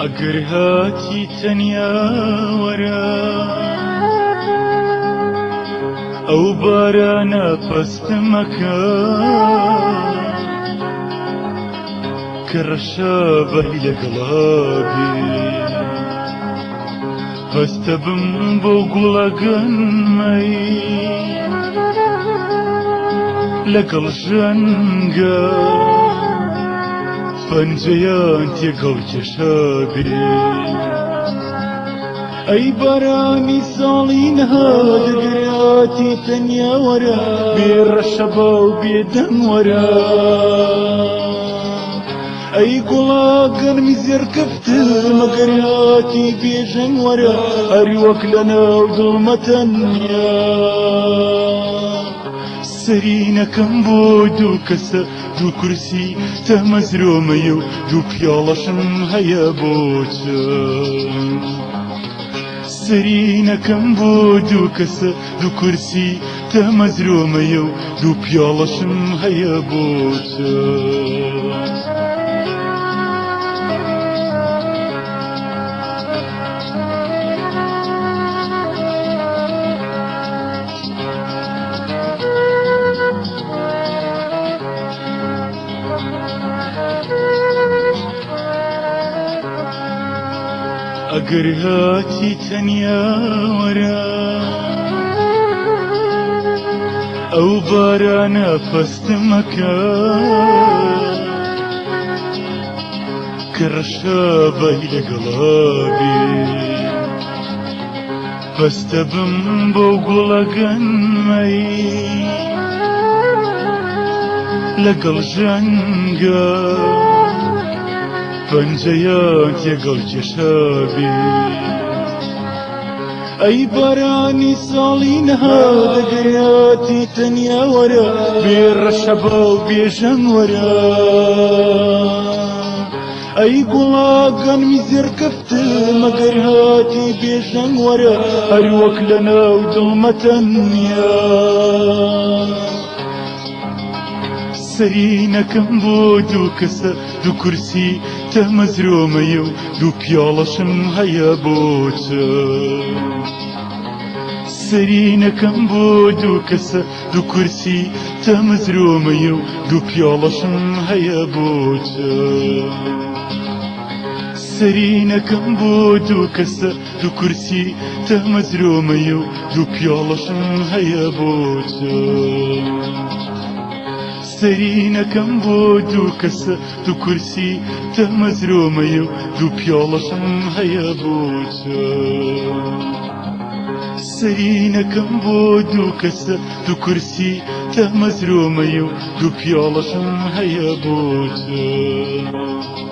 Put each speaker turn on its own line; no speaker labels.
ئەگەر هاتی تەنیا وەرە، ئەو بارانە پەستمەکە کە ڕەشابای لەگەڵا بێ، پەستە بم بۆ گوڵە گەنمەی لەگەڵ ژەنگە پەنجەیان تێکەڵ کێشابێ. ئەی بارانی ساڵی نەها دەگەراتی تەنیا وەرە، بێ ڕەشەبا و بێ دەنگ وەرە. ئەی گوڵا گەرمی زێڕکەفت مەگەر هاتی بێژەنگ وەرە، هەر وەک لە ناو دڵمە تەنیا. سەرینەکەم بۆ دوو کەسە، دوو کورسی تەمەزرۆمەیە و دوو پیاڵەشم هەیە بۆ چەم. سەرینەکەم بۆ دوو کەسە، دوو کورسی تەمەزرۆمەیە و دوو پیاڵەشم هەیە بۆ چەم. ئەگەر هاتی تەنیا وەرە، ئەو بارانە پەستمەکە کە ڕەشابای لەگەڵا بێ، پەستە بم بۆ گوڵە گەنمەی لەگەڵ ژەنگە پەنجەیان تێگەڵ کێشابێ. ئەی بارانی ساڵی نەها دەگەراتی تەنیا وەرە، بێ ڕەشەبا و بێژەنگ وەرە. ئەی گوڵا گەنمی زێڕکەفت مەگەر هاتی بێژەنگ وەرە، هەر وەک لە ناو دڵمە تەنیا. سەرینەکەم بۆ دوو کەسە، دوو کورسی تەمەزرۆمەیە و دوو پیاڵەشم هەیە بۆ چەم. سەرینەکەم بۆ دوو کەسە، دوو کورسی تەمەزرۆمەیە و دوو پیاڵەشم هەیە بۆ چەم. سەرینەکەم بۆ دوو کەسە، دوو کورسی تەمەزرۆمەیە و دوو پیاڵەشم هەیە بۆ چەم. سەرینەکەم بۆ دوو کەسە، دوو کورسی تەمەزرۆمەیە و دوو پیاڵەشم هەیە بۆ چەم. سەرینەکەم بۆ دوو کەسە، دوو کورسی تەمەزرۆمەیە و دوو پیاڵەشم هەیە بۆ چەم.